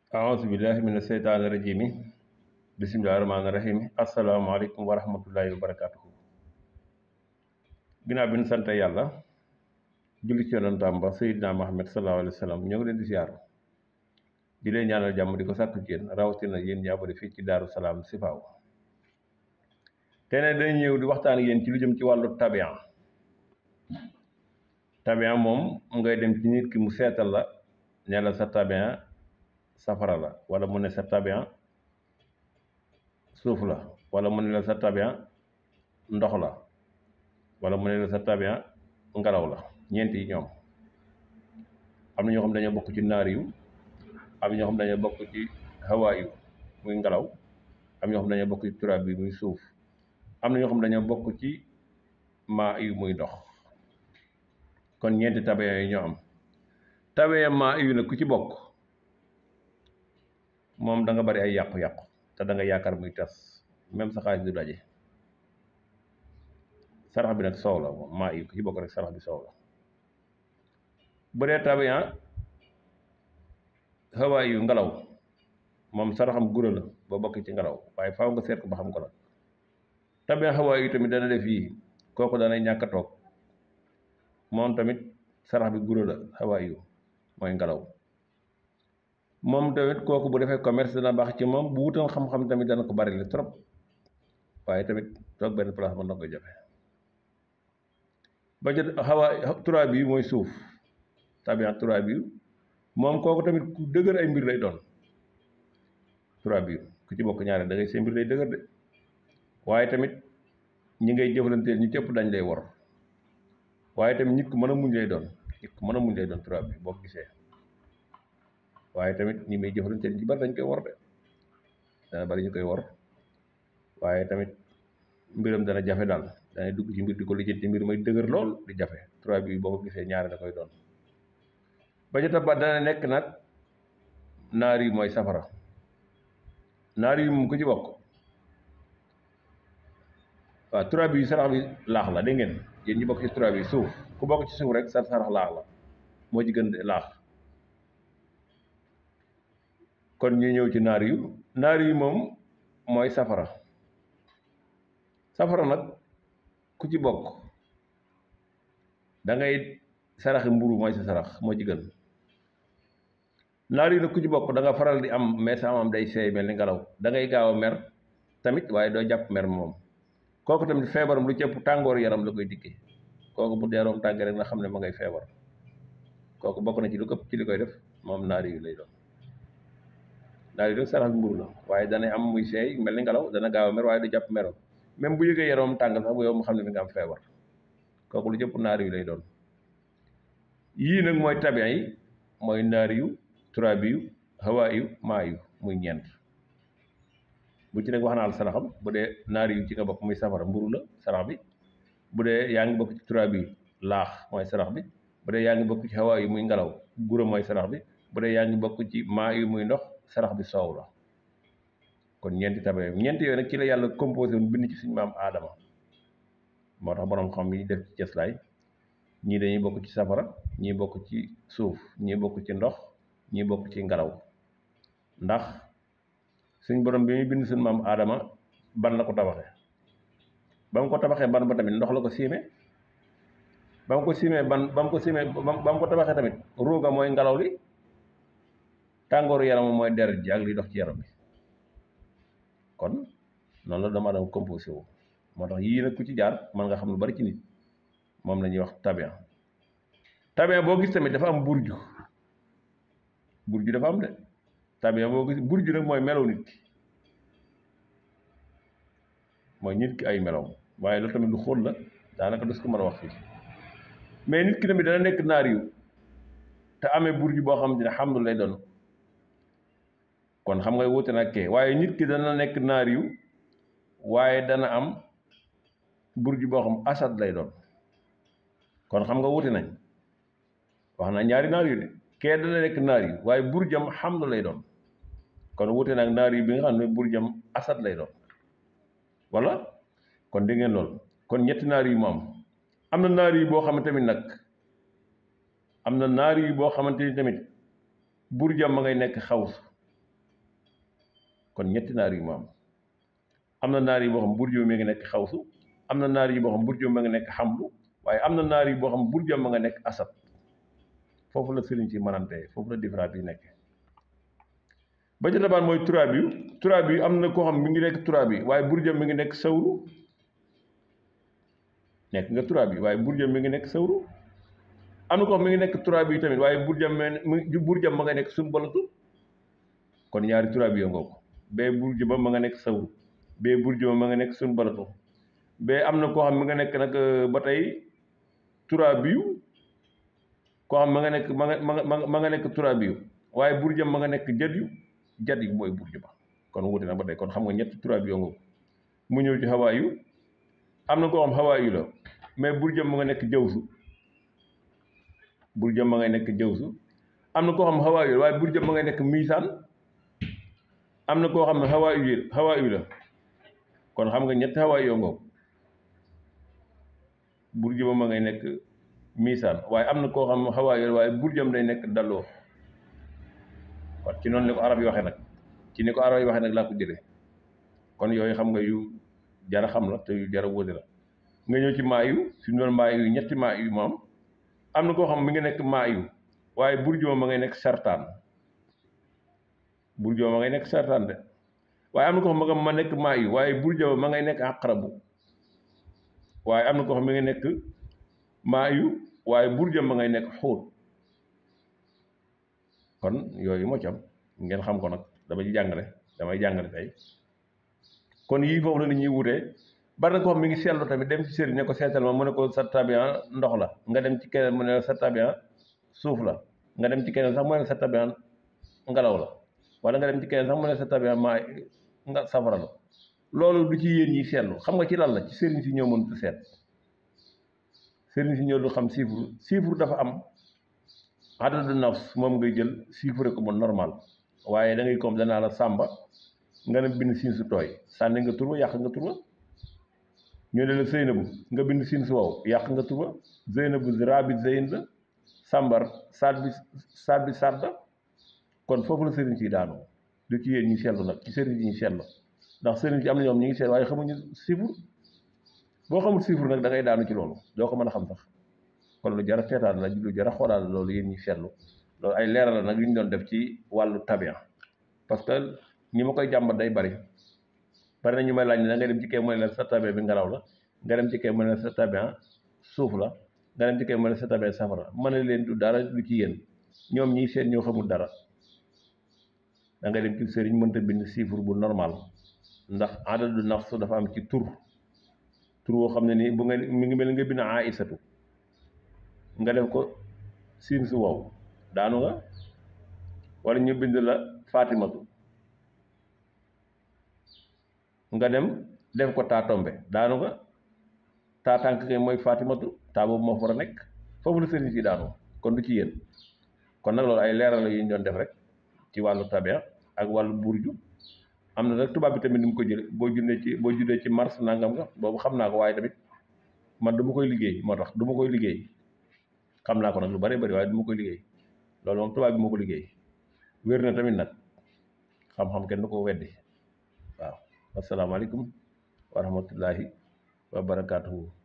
أعوذ بالله من الشيطان الرجيم بسم الله الرحمن الرحيم السلام عليكم ورحمة الله وبركاته ginnaaw bi ñu sant yàlla julli ci yonentam ba Seydina Muhammad sallallahu alayhi wa sallam ñoo ngi leen di ziar di leen ñaanal jàmm di ko sàkku ci yéen rawatina yéen ñi abonné fii ci Daaru Salaam Sifaaw te ne dañ ñëw di waxtaan ak yéen ci lu jëm ci wàllu tabian moom ngay dem ci nit ki mu seetal la ne la sa tabian safara la wala mu ne sa tabian suuf la wala mu ne la sa tabian ndox la wala mu ne la sa tabian ngelaw la ñeent yi ñoom am na ñoo xam dañoo bokk ci naar yu am ñoo xam dañoo bokk ci hawaa yu muy ngelaw am ñoo xam dañoo bokk ci turaab bi muy suuf am na ñoo xam dañoo bokk ci maa yu muy ndox kon ñeenti tabian yi ñoo am tabian maa yu nag ku ci bokk moom da nga bari ay yàqu-yàqu te da nga yaakaar muy tas même sa xaalis du daje sarax bi nag soow la moom maa yi ku ci bokk rek sarax bi soow la bu dee tabian hawaa yu ngelaw moom saraxam gura la boo bokk ci ngelaw waaye faaw nga seet ko ba xam ko nag tabian hawaa yu tamit dana def yii kooku danay ñàkk a toog moom tamit sarax bi gura la hawaa yu mooy ngelaw moom tamit kooku bu defee commerce dana baax ci moom bu wutoon xam-xam tamit dana ko bari la trop waaye tamit toog benn place mën na koy jafe ba jot hawaa turaab bi mooy suuf tabian turaab bi moom kooku tamit ku dëgër ay mbir lay doon turaab bi ku ci bokk ñaare da ngay seen mbir lay dëgër de waaye tamit ñi ngay jëflanteel ñu cëpp dañ lay wor waaye tamit nit ku mën a muñ lay doon nit ku mën a muñ lay doon turaab bi boo ko gisee waaye tamit ñi muy jëflanteel ñu bari dañ koy wor de dana bari ñu koy wor waaye tamit mbiram dana jafe daal danay dugg ci mbir di ko lijjanti mbir may dëgër lool di jafe turaab bi boo ko gisee ñaare da koy doon ba ca topp dana nekk nag naar yi mooy safara naar yi moom ku ci bokk waaw turaab bi sarax bi laax la dégg ngeen yéen ñi bokk ci turaab bi suuf ku bokk ci suuf rek sa sarax laax la moo ci gën laax kon ñu ñëw ci naar yu moom mooy safara nag ku ci bokk da ngay saraxi mburu mooy sa sarax moo ci gën naar yi nag ku ci bokk da nga faral di am mais sa am day seey mel ni ngelaw da ngay gaaw a mer tamit waaye doo jàpp mer moom kooku tamit feebaram lu cëpp tàngooru yaram la koy dikkee kooku bu yaram tàngee rek nga xam ne ma ngay feebar kooku bokk na ci lu këpp ci li koy def moom naar yu lay doon naar yi nag sarax mburu la waaye danay am muy seey mel ni ngelaw dana gaaw a mer waaye du jàpp merom même bu yëgee yaram tàng sax bu yow mu xam ne mi nga am feebar kooku lu jëpp naar yu lay doon yii nag mooy tabian yi mooy naar yu turaab yu hawaa yu maa yu muy ñeent bu ci nekk wax naa la saraxam bu dee naar yu ci nga bokk muy safara mburu la sarax bi bu dee yaa ngi bokk ci turaab yi laax mooy sarax bi bu dee yaa ngi bokk ci hawaa yu muy ngelaw gura mooy sarax bi bu dee yaa ngi bokk ci maa yu muy ndox sarax bi soow la kon ñeenti tabian ñeenti yooyu nag ci la yàlla composé woon bind ci suñu maam aadama moo tax borom xam yi def ci cëslaay ñii dañuy bokk ci safara ñii bokk ci suuf ñii bokk ci ndox ñii bokk ci ngelaw ndax suñ borom bi muy bind suñu maam aadama ban la ko tabaxee ba mu ko tabaxee ban ba tamit ndox la ko siime ba mu ko siimee ba mu ko tabaxee tamit ruuga mooy ngelaw li tàngooru yaram mooy deret ji ak li dox ci yaram bi kon noonu la dama dama composé wu moo tax yii nag ku ci jaar mën nga xam lu bari ci nit moom la ñuy wax tabian boo gis tamit dafa am burju dafa am de tabian boo gis burju nag mooy melow nit ki mooy nit ki ay melow waaye loolu tamit lu xóot la daanaka des ko mën a wax fii mais nit ki tamit dana nekk naar yu te amee burju boo xam ne xamdu lay doon kon xam nga wuute nag kee waaye nit ki dana nekk naar yu waaye dana am burju boo xam asad lay doon kon xam nga wuute nañ wax na ñaari naar yu de kee dana nekk naar yu waaye burjam xamdu lay doon kon wuute nag naar yu bi nga xam ne burjam asad lay doon wala kon dégg ngeen loolu kon ñetti naar yu mu am na naar yu boo xam ne tamit nag am na naar yu boo xamante ni tamit burjam ma ngay nekk xaws kon ñetti naar yu mu am na naar yi boo xam burju mi ngi nekk xawsu am na naar yi boo xam burju ma nga nekk xamlu waaye am na naar yi boo xam burju ma nga nekk asad foofu la sëriñ si manante foofu la différence yi nekk ba ca dabaan mooy turaab yi am na koo xam mi ngi nekk turaab yi waaye burju mi ngi nekk sawru nekk nga turaab yi waaye burjam mi ngi nekk sawru am na ko xam mi ngi nekk turaab yi tamit waaye burjam ma nga nekk suñu balatu kon ñaari turaab yi ngoo ko bee burju ba ma nga nekk sawru bee burju ba ma nga nekk suñu balatu bee am na koo xam mi nga nekk nag ba tey turaab yi koo xam ma nga nekk ma nga nekk turaab yi waaye burjam ma nga nekk jat yu mooy burju ba kon wuute na ba tey kon xam nga ñetti turaab yi ngoo ko mu ñëw ci hawaa yu am na koo xam hawaa yu la mais burjam ma nga nekk jawsu burjam ma ngay nekk jawsu am na koo xam hawaa yu la waaye burjam ma ngay nekk miisaan am na koo xam ne hawaa yu la kon xam nga ñetti hawaa yoo ngoog burjam ma ngay nekk miisaan waaye am na koo xam hawaa yu la waaye burjam day nekk dalloo kon ci noonu la ko arab yi waxee nag ci ni ko arab yi waxee nag laa ko jëlee kon yooyu xam nga yu jara xam la te yu jara wóote la nga ñëw ci maayu fi mu doon maayu ñetti maayu moom am na koo xam mi ngi nekk maayu waaye burjoo ma ngay nekk sartaan burjoo ma ngay nekk sartaan de waaye am na koo xam ma nekk maayu waaye burjoo ma ngay nekk aqrabu waaye am na koo xam mi ngi nekk maayu waaye burjoo ma ngay nekk xóot kon yooyu moo ci am ngeen xam ko nag damay jàngale tey kon yii foofu la nit ñuy wutee bari na ko xam mi ngi seetlu tamit dem ci sëriñ ne ko seetal ma mu ne ko sa tabian ndox la nga dem ci keneen mu ne sa tabian suuf la nga dem ci keneen sax mu ne sa tabian ngelaw la wala nga dem ci keneen sax mu ne sa tabian maa nga safara la loolu du ci yéen ñi seetlu xam nga ci lan la ci sëriñ si ñoo mënut seet sëriñ si ñoo du xam chiffre dafa am adadu nafs moom ngay jël chiffre ko mu normal waaye da ngay comme danaa la sàmba nga ne bind siin su tooy sànni nga turba yàq nga turba ñu ne la Zeynabu nga bind siin su wow yàq nga turba Zeynabu rabi zeyn la sàmbar saat bi sadda kon foofu la sëriñ si daanoo du ci yéen ñi seetlu nag ci sëriñ si ñu seetlu ndax sëriñ si am na ñoom ñi ngi seet waaye xamuñu chiffre boo xamul chiffre nag da ngay daanu ci loolu doo ko mën a xam sax kon lu jar a seetaat la lu jar a xoolaat la loolu yéen ñi seetlu loolu ay leeral la nag yu ñu doon def ci wàllu tabian parce que ñi ma koy jàmbat day bari na ñu may laaj ne da ngay dem ci kee mu ne la sa tabian bi ngelaw la nga dem ci kee mu ne la sa tabian suuf la nga dem ci kee mu ne la sa tabian safara mën na leen du dara lu ci yéen ñoom ñii seen ñoo xamul dara da ngay dem ci sëriñ mënta bind chiffre bu normal ndax adadu nafs dafa am ci tur woo xam ne nii bu nga mi ngi mel nga bind Aïsatu nga def ko siin su wow daanu nga wala ñu bind la Fatimatu nga dem def ko taa tombe daanu nga taa tànk ke mooy Fatimatu taa boobu moo fa war a nekk foofu la sëriñ si daanoo kon du ci yéen kon nag loolu ay leeral la yu ñu doon def rek ci wàllu tabia ak wàllu burju am na nag tubaab bi tamit ni mu ko jële boo juddee ci mars nangam nga boobu xam naa ko waaye tamit man du ma koy liggéey moo tax du ma koy liggéey xam naa ko nag lu bari bari waaye du ma koy liggéey loolu moom tubaab bi moo ko liggéey wér na tamit nag xam-xam kenn du ko weddi waaw asalaamaaleykum wa rahmatullahi wa barakaatuhu